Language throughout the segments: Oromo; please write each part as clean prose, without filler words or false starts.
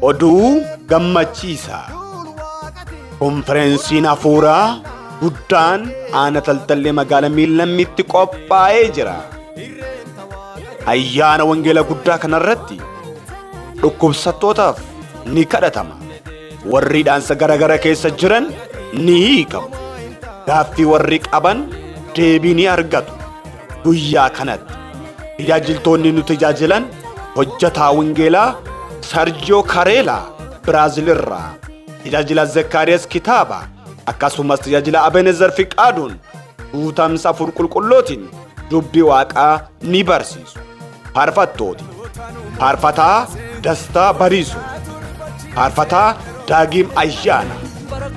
Oduu gammachiisaa. Konfireensiin hafuuraa guddaan aana Taltallee magaalaa Miillammiitti qophaa'ee jira. Ayyaana wangeela guddaa kanarratti dhukkubsattootaaf ni kadhatama. Warri hidhaansa garagara keessa jiran ni hiikamu. Gaaffii warri qaban deebii ni argatu. Guyyaa kanatti tajaajiltoonni nu tajaajilan hojjetaa wangeelaa Sarjoo Kareelaa Biraazil irraa, tajaajila Zakkaariyaas Kitaaba, akkasumas tajaajila Abenezer Fiqaaduun guutamsa hafuura qulqulluutiin dubbii Waaqaa ni barsiisu. Faarfattooti Faarfataa Dastaa Bariisu, Faarfataa Daagim Ayyaana,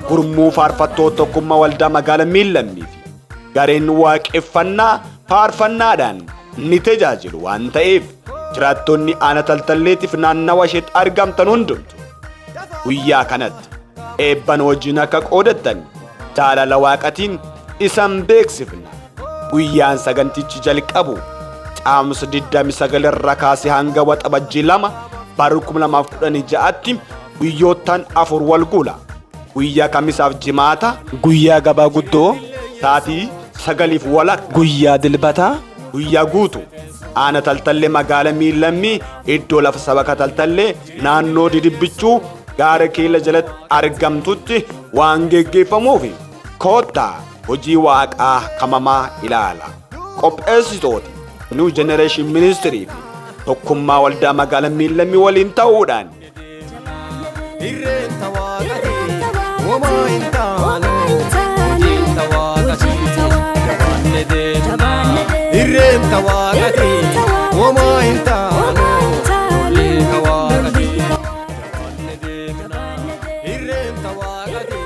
gurmuu faarfattoota tokkummaa waldaa magaalaa Miillammii fi gareen waaqeffannaa faarfannaadhaan ni tajaajilu waan ta'eef, jiraattonni aana Taltalleetiif naannawa isheetti argamtan hundumtu guyyaa kanatti eebban wajjin akka qoodattan jaalala Waaqatiin isan beeksifna. Guyyaan sagantichi jalqabu Caamsa 29 irraa kaasee hanga Waxabajjii 2 bara 2016tti guyyoottan 4 wal guula. Guyyaa Kamisaaf Jimaata guyyaa gabaa guddoo sa'aatii 9:30, guyyaa Dilbataa guyyaa guutu aana Taltallee magaala Miillammii iddoo lafa sabaka Taltallee naannoo Didibbichuu gaara keela jalatti argamtutti waan geggeeffamuuf koottaa hojii Waaqaa kamamaa ilaala. Qopheessitooti New Generation Ministry fi tokkummaa waldaa magaalaa Miillammii waliin ta'uudhaan. Irreen tawaaqati, homaa hin taanu, hojiin tawaaqati, jabaanne deemna. Irreen tawaaqati, homaa hin taanu, lolli kawaaqati, jabaanne deemna. Irreen tawaaqati.